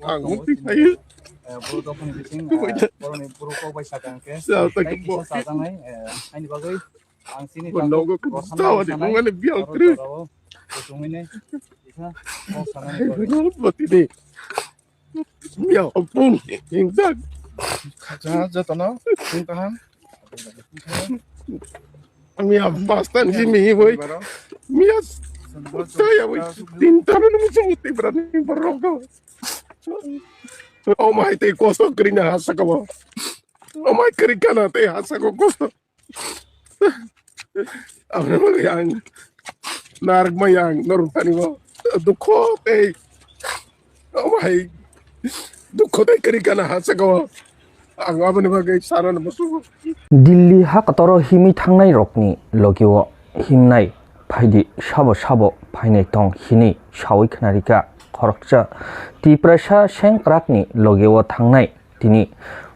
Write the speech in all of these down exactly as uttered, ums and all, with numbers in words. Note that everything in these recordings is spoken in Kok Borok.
Ang tongo, mukti chini, khayu. Eh, boro dophani bising, eh, boroni boro kok bai sakha hwnkhe. Sa ta tei kebo. Kisa chajaknai, eh, haini bagwi ang chini bo tabuk nogo rosana kisa wani sanai, nungani bial oro kwrwi. Jorao kuchumui nai kisa kok sanani bagwi. Bati de. Bial pung, ingjak. Khacha jotono, pung kaham. Mia bastan si mi woi. Mia saya woi. Tinta mana musuh tibrani borok do. O mai tei kosto krina hasako. O mai krikana tei hasako kosto. Abra yang narma yang nortani bo. Dukho tei. O mai. Dukho tei kari kana ha saka o. Ang aboni bagwi sanani musugo. Delhi ha kotoro himwi thangnai rokni logio himnai phaidi sabo sabo phainai tong hinwi sawi khnarika khoroksa Tiprasa sengkrakni logio thangnai tini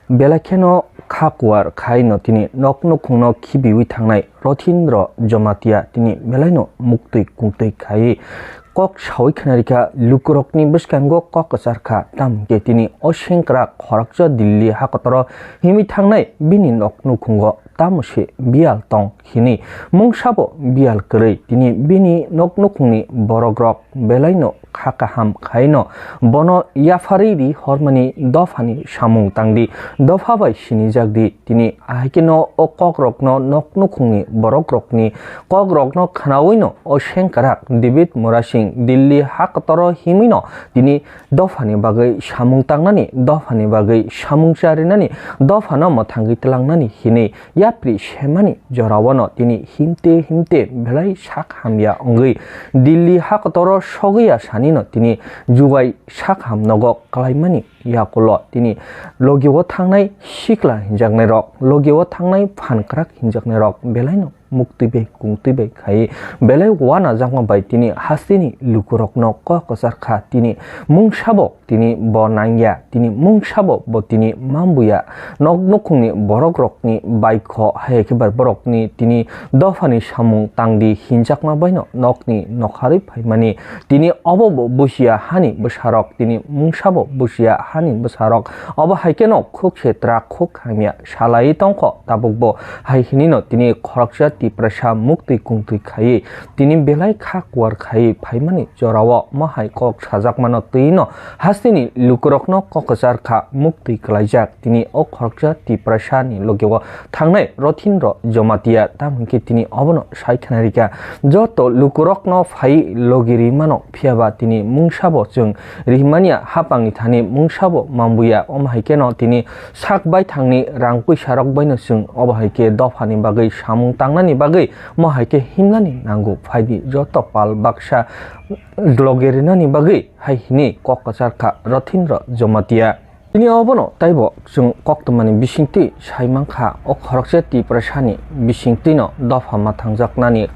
belai kheno kha kuar khaino tini nok nukhungno khibiwi thangnai Rothindro Jomatia tini belaino muktwi kungtwi khaiwi kok sawi khnarikha. Lukurokni bwskango kok kwcharkha, tamo khe tini o sengkrak khoroksa Delhi hakotoro himwi thangnai bini nok nukhungo tamo se biyal tong hinwi. Mungsabo biyal kwrwi tini bini nok nukhungni borokrok belaino kha kaham khaino bono yapharwi ri hormani dophani samung tangdi, dopha bai sinijak di. Tini ahaikeno o kokrokno nok nukhungni borokrokni kokrokno khwnawino o sengkrak David Murasing Delhi hakotoro himwino tini dophani bagwi samung tangnani, dophani bagwi samung charinani, dophano mwthangwi tlangnani hinwi yapri semani joraono tini himte himte belai sak hamya wngwi Delhi hakotoro sogwi ya sanino tini jugai sak ham nogo klaimani yakulo tini logio thangnai sikla hinjaknairok, logio thangnai phankrak hinjaknairok belaino muktwi bai kungtwi bai khai belai uanajakma bai tini hasteni lukurokno kok kwcharkha. Tini mungsabo tini bo nangya, tini mungsabo bo tini mambuya. Nok nukhungni borokrokni baikho hai khe bar borokni tini dophani samung tangdi hinjakma baino nokni nokharwi phaimani. Tini obo bo busia hani bwsarok, tini mungsabo busia hani bwsarok. Obo hai kheno khuk se tra khuk hamya salai tongkho tabukbo. Hai hinino tini khoroksa Tiprasa muktwi kungtwi khaiwi tini belai kha kuar khaiwi phaimani jorao mohai kok sajakmano twino hasteni lukurokno kok kwchar kha muktwi kwlaijak. Tini o khoroksa Tiprasani logio thangnai Rothindro Jomatia, tamo hwnkhe tini obono sai khnarikha. Joto lukurokno phai logi rimano, phiyaba tini mungsabo chwng rimania hapangni thani mungsabo mambuya. Omo hai kheno tini sak baithangni rang puisarok baino chwng obo hai khe dophani bagwi samung tangnani bagwi mo hai khe himnani nango. Phaidi joto pal baksa logi rinani bagwi hai hini kok kwchar kha Rothindro Jomatia. Tini obono taibo chwng koktwmani bisingtwi sai mankha, o khoroksa Tiprasani bisingtwino dopha ma thangjaknani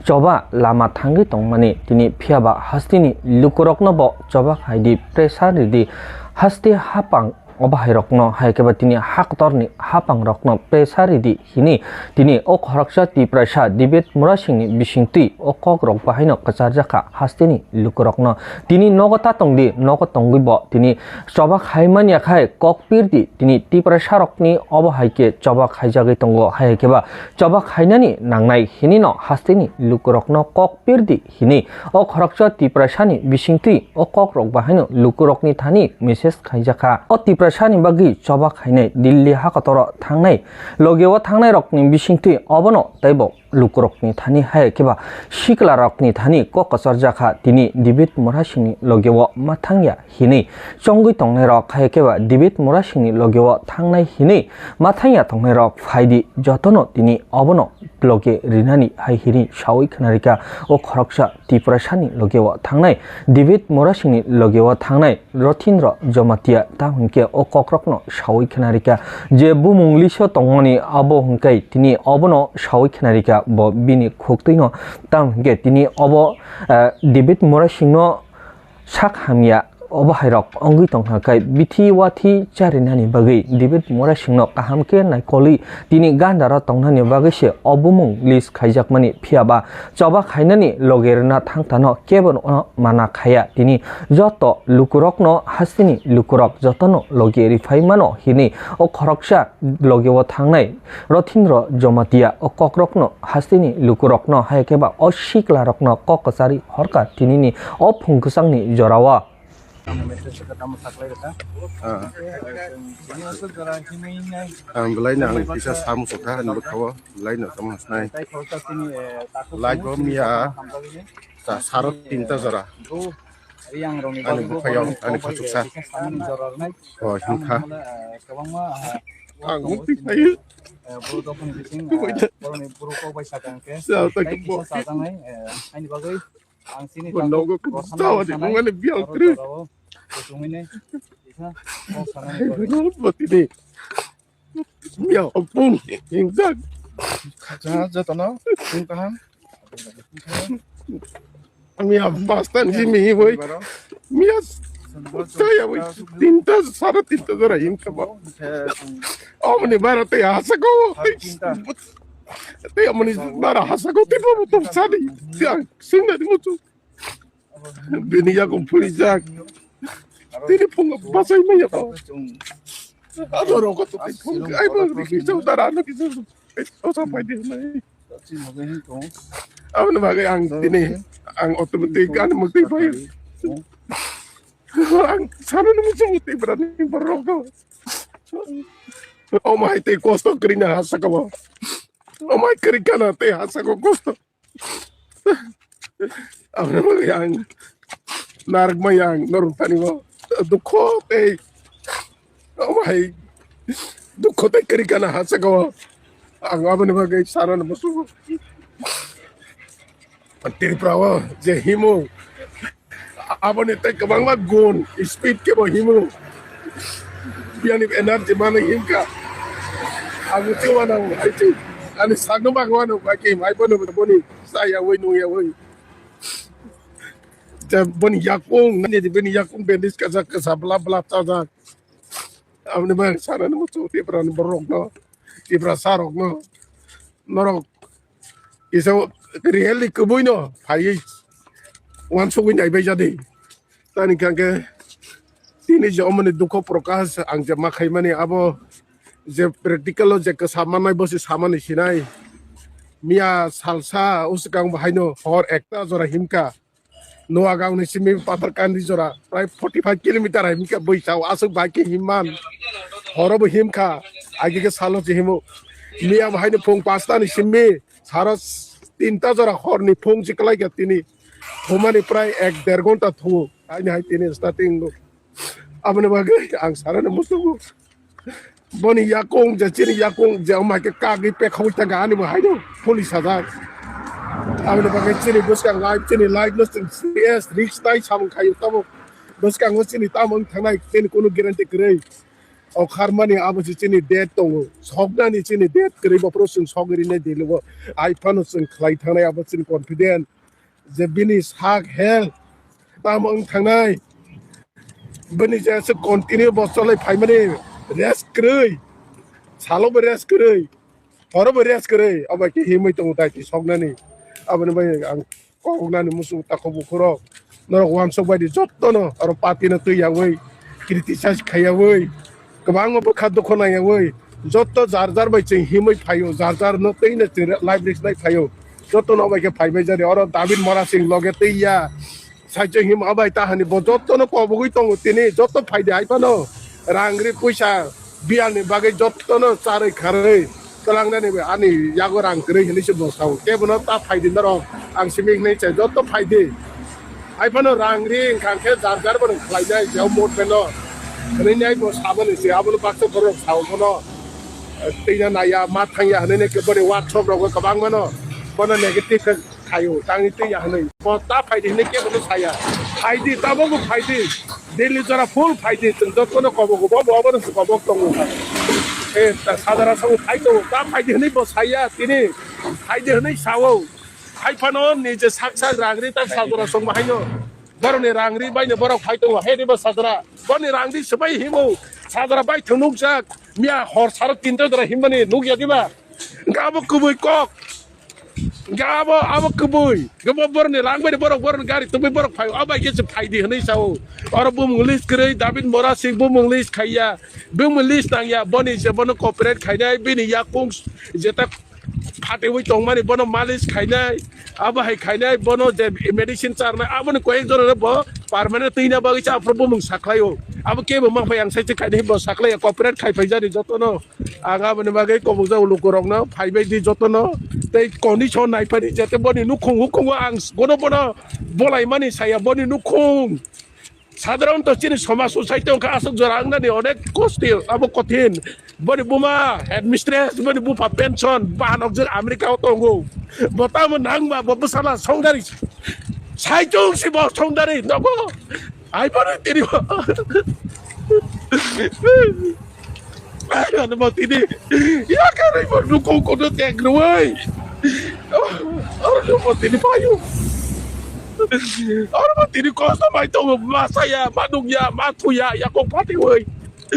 choba lama thangwi tongmani. Tini phiyaba hasteni lukurokno bo choba khaidi, pressure ridi, haste hapang obo hairokno, hai khe ba tini haktorni hapangrokno pressure ridi hini tini o khoroksa Tiprasa David Murasingni bisingtwi o kokrok bahaino kwcharjakha hasteni lukurokno. Tini nogo ta tongdi, nogo tongwi bo tini choba khai manya khai kok pirdi, tini Tiprasarokni obo hai khe choba khaijagwi tongo, hai khe ba choba khainani nangnai hinino hasteni lukurokno kok pirdi hini o khoroksa Tiprasani bisingtwi o kokrok bahaino lukurokni thani message khaijakha. O Tiprasani bagwi choba khainai Delhi hakotoro thangnai, logio thangnairokni bisingtwi obono teibo lukurokni thani hai khe ba siklarokni thani kok kwcharjakha tini David Murasingni logio ma thangya hinwi chongwi tongnairok, hai khe ba David Murasingni logio thangnai hinwi ma thangya tongnairok phaidi jotono tini obono loge rinani hai hini sawi khnarikha. O khoroksa Tiprasani logio thangnai, David Murasingni logio thangnai Rothindro Jomatia, tamo hwnkhe o kokrokno sawi khnarikha. Je bumung liso tongmani abo hwnkhe tini obono sawi khnarikha, bo bini khuktwino. Tamo hwnkhe tini obo, eh, David Murasingno sak hamya Obo hairok wngwi tongkha khe bithi wathi charinani bagwi David Murasingno kaham khe naikolwi tini gandaro tongnani bagwi se o bumung list khaijakmani, phiyaba choba khainani logi rwna thangtano kebono mana khaya. Tini joto lukurokno hasteni lukurok jotono logi rifai mano hinwi o khoroksa logi o thangnai Rothindro Jomatia o kokrokno hasteni lukurokno hai khe ba o siklarokno kok kwchari horkha tinini o phung kwchangni jorao. Ah. Ang belai no ang kisa sam sukha ani bwkha o belai no tamo hasnai. Lai bo miya ta saro tinta jora. Ani bwkha o ani khachuksa. O hinkha. Ang mukti khayu. Kubaita. Sal ta kubo. Ang sini nogo kubo sawa di mungani bial kri. Bati de. Miya opung ingjak. Jotono pung kaham. Miya pastan si mihi boi. Miya saya boi. Tinta sara tinta jora inka ba. Omni bara te hasa ko. Te omni bara hasa ko te bo to sadi. Yang sinda di mutu. Bini yago phurijak. Tini phungo bachai maya ko. Ado roko to phung ai bo riki jang dara no kisa. Osa pai di nai. Aboni bagwi ang tini ang automatic ani mukti pai. Ang sana no muchung mukti brani borok do. O mai te kosto krina hasa ko. O mai kri kana te hasa ko kosto. Aboni bagwi ang narwkma yang norok thani bo dukho tei omo hai dukho tei kwrwi kana ha saka o. Ang aboni bagwi sana no musugo. Tripura o je himo aboni tei kwbangma gun speed kebo himo. Biyani energy mano himkha. Ang uti wanang hai chi. Ani sakno bagwano bai ke mai bono boni saya wai nung ya wai. Ja boni yakung nani boni yakung bendis kaja kasa bla bla ta ja. Aboni bai sana no musugo Tripura ni borok no. Tripura sarok no. Norok kisa really kwbui no phaiwi wansugwi naibai jadi. Tani kangke tini je omoni dukho prokash ang je ma khaimani abo je practical o je kwsa mannai bo se samani sinai. Miya salsa usukang bo haino hor ekta jora himka. Noagaon ni simi Patharkandi jora prai forty five kilometer hai himka bui sao aswk bai khe himman. Horo bo himkha, agi khe salo se himo. Miya bo haino phung pasta ni simi saro tinta jora hor ni phung si kwlai kha tini. Thumani prai ek der ghonta thu. Haini hai tini starting. Aboni bagwi ang sana no musugo. Boni yakung je chini yakung je omo hai khe kagwi pekhaui thangkha ani bo haino phuli sajak. Aboni bagwi chini bwskang life chini life no chwng serious risk nai samung khaio tamo. Bwskango chini tamo wng thangnai chini kunu guarantee kwrwi. O kharmani abo se chini date tongo. Soknani chini date kwrwi bo phuru chwng sogwi rinai dilo bo. Ai phano chwng khlai thangnai abo chini confident. Je bini sak hel tamo wng thangnai. Bini je se continue bo cholai phaimani rest kwrwi. Salo bo rest kwrwi. Horo bo rest kwrwi. Abo khe himwi tongo dai ti soknani. Aboni bai ang koknani musu takhuk bukhurok. Norok wansuk bai di jottono aro party no twi yawi criticize khaiyawi. Kwbangma bwkha dukho naiyawi jotto jar jar bai chwng himwi phaio, jar jar no twi no chwng life risk nai phaio. Jotto no bai khe phaibai jani oro David Mora Singh loge twi ya. Saichung him abai ta hani bo jotto no kobogwi tongo tini jotto phaidi hai phano rang ri puisa biyal ni bagwi jotto no charwi kharwi twlangnani bai ani yago rang kwrwi hinwi se bo sao. Kebono ta phaidi norok ang simi hinwi se jotto phaidi. Hai phano rang ri wngkha khe jar jar bono khlainai je o movement no. Hwnwi nai bo saboni se abono baksa borok sao bono. Twi na naiya ma thangya hwnwi nai khe boni workshop rogo kwbang mano. Bono negative khe khaio tangwi twi ya hwnwi. Bo ta phaidi hwnwi kebono saya. Phaidi tabok bo phaidi. Delhi jora full phaidi chwng jotto no kobok bo bo abono kobok tongo. E ta sadara sao phai tongo ta phaidi hwnwi bo saya tini. Phaidi hwnwi sao. Hai phano nije sak sak rang ri ta sadara song bahaino. Borokni rang ri baino borok phai tongo, he diba sajra. Boni rang ri swbai himo, sajra bai thung nukjak. Miya hor saro tinta jora himmani nukya diba? Hwnkhe abo kubui kok. Hwnkhe abo, abo kubui. Hwnkhe bo borokni rang baino borok, borokni gari tubui borok phai, o bai khe se phai di hwnwi sao. Oro bumung list kwrwi, David Morasing bumung list khaiya. Bumung list nangya, boni je bono cooperate khainai, bini yakung jeta phatewi tongmani bono malis khainai, abo hai khainai, bono je medicine charnai, aboni koyek jora bo permanent twina bagwi cha aphuru bumung sakhlaio. Abo kebo ma phai ang sai se khainai bo sakhlaiya, cooperate khai phaijani jotono. Ang aboni bagwi kobokjak lukurokno phaibai di jotono. Tei condition naiphani jete boni nukhung hukhungo ang bono bono bolaimani saya boni nukhung. Sadharanto chini somaj o saite wngkha aswk jora wngnani onek kosti abo kothin. Boni buma headmistress, boni bupha pension, bahanok jwk America o tongo. Bo tamo nangma bo bwsala songdari. Saichung si bo songdari nogo. Ai bono tini bo. Ai bono bo tini. Ya kare bo nuko kono tek ruwai. Oro bo tini payo. Oro bo tini kosto bai tongo, masaya, manukya, mathuya, yakung phatiwai.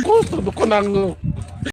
Kosto dukho nango.